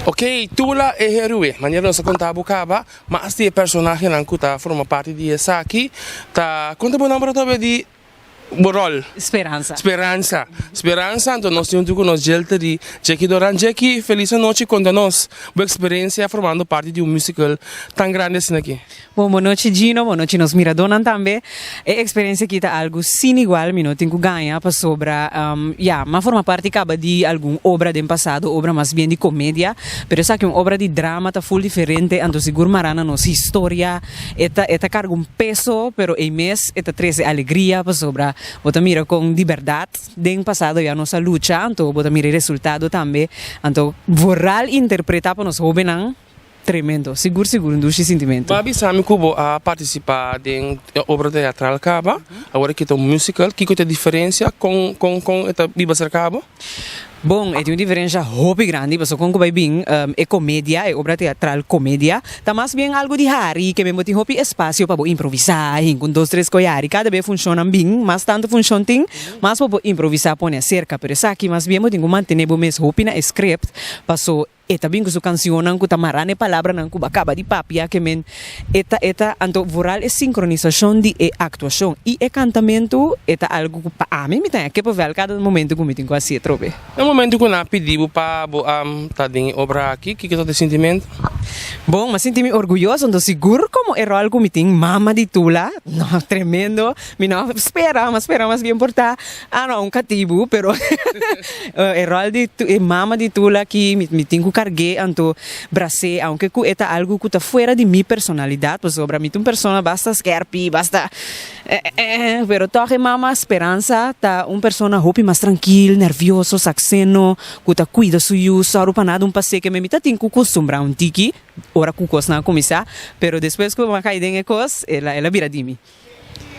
Ok, Tula e Herue, manera nos a konta bo kaba, mas di e personahenan ku ta forma parti di esaki ta, konta bo nomber otra bes di bo ròl? Speransa. Speransa. Speransa, anto nos tin huntu ku nos djelter di Jacky Doran. Jacky, felis anochi, konta nos bo eksperensia formando parti di un musical tan grandi asina aki. Bon bon nochi Gino, bon nochi nos miradónan tambe. E eksperensia aki ta algu sin igual, mi no tin ku gaña pasobra ya, m'a forma parti kaba di algun obra den pasado, obra mas bien di komedia, pero esaki un obra di drama ta ful diferente, anto sigur mará na nos historia, e ta e ta karga un peso, pero ei mes e ta trese alegria pasobra bo ta mira kon di bèrdat den pasado ya nos a lucha, anto bo ta mira e resultado tambe, anto vooral interpretá pa nos hóbennan. Tremendo, sigur sigur un dushi sintimentu. Bo a bisa mi ku bo a partisipá den e obra teatral kaba, awor aki ta un musical, kiko ta e diferensia? Kon kon kon e ta biba serka bo? Bon, e tin un diferensha hopi grandi, pasobra kon ku bai bin e komedia, e obra teatral komedia, ta mas bien algu di hari, ke men bo tin hopi espasio pa bo improvisá, hinka un dos tres koi hari, kada bes funshonnan bin, mas tantu funshon tin, mas bo por improvisá pone aserka, pero esaki mas bien bo tin ku mantené bo mes hopi na e script, paso. E ta bin ku su kansionnan ku ta mará na e palabranan ku bo a kaba di papia ke men e ta e ta anto vooral e sinkronisashon di e aktuashon i e kantamentu e ta algu ku pa ami mi ta haña kippenvel kada momento ku mi tin ku hasié trobe. Na momento ku nan a pidi bo pa bo a ta den e obra aki kiko ta te sintimentu? Bon, mi a sinti mi orguyoso anto sigur komo e ròl ku mi tin mama di Tula no tremendo mi no a spera mi a spera mas bien por ta Ah no, un katibu, pero e ròl di e mama di Tula aki mi mi tin ku karg'é anto bras'é, aunke ku e ta algu ku ta fuera di mi personalidat pasobra mi ta un persona basta skèrpi, basta eh pero tòg e mama Speransa ta un persona hopi mas trankil, nèrvioso, sakseno, ku ta kuida su yu, sòru pa nada un pas'é ke mi ta tin ku kustumbrá un tiki ora ku kosnan a kuminsá, pero despues ku mi a kai den e kos el a el a bira di mi.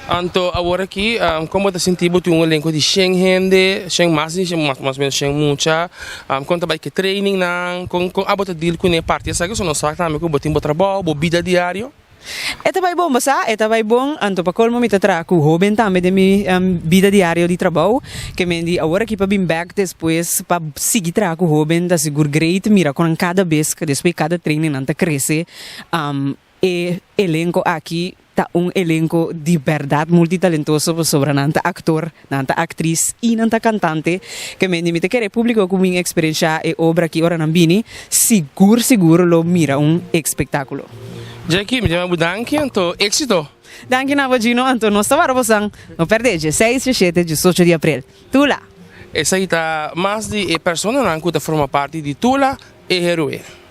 Anto awor aki, kon bo ta sinti bo tin un elenko di shen hende, shen mas di shen, mas o menos shen mucha, kon ta bai ku e trainingnan, kon kon abo ta deal kuné parti esaki, so nos sa tambe ku bo tin bo trabou, bo bida diario. E ta bai bon, bo sa, e ta bai bon, anto pa kolmo mi ta traha ku hoben tambe den mi bida diario di trabou, ke men di awor aki pa bin bek despues pa sigui traha ku hoben ta sigur great, mira kon nan kada bes despues kada training nan ta krese. E elenco aki ta un elenco di berdad multitalentoso pasobra nan ta actor, nan ta actriz y nan ta cantante. Ke mende mi ta kere e publico cu bin experiencia e obra aki ora nan bini, sigur sigur lo mira un espectaculo. Jackie, mi ta yama bo danki anto exito! Danki na bo Gino, anto nos ta wara bosan, no perde dje seis, dje shete, dje ocho di april. Tula! Esaki ta mas di e personanan cu ta forma parti di Tula e Heroe.